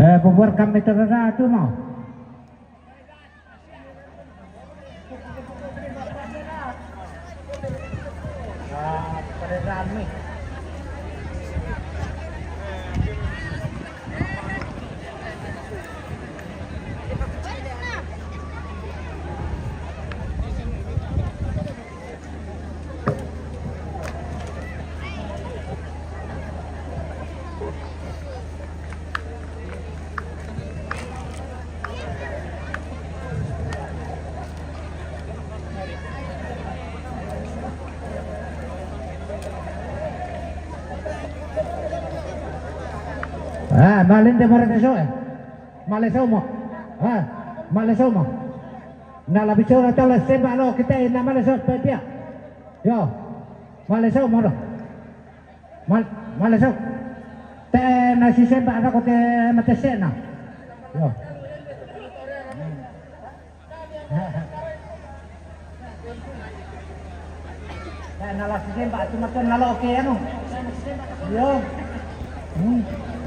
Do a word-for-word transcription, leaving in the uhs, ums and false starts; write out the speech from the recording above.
Eh, bubuar kami terada tu mau. Ah, malin de mara de so, eh. Male so mo. Ah, male so mo. Na la bichora ta la semba lo que te na male so pe pia. Yo. Male so mo no. Mal, male so. Te na si semba na ko te mate sena. Yo. Ya, na la si semba tu mate na lo ke anu. Yo. Hmm.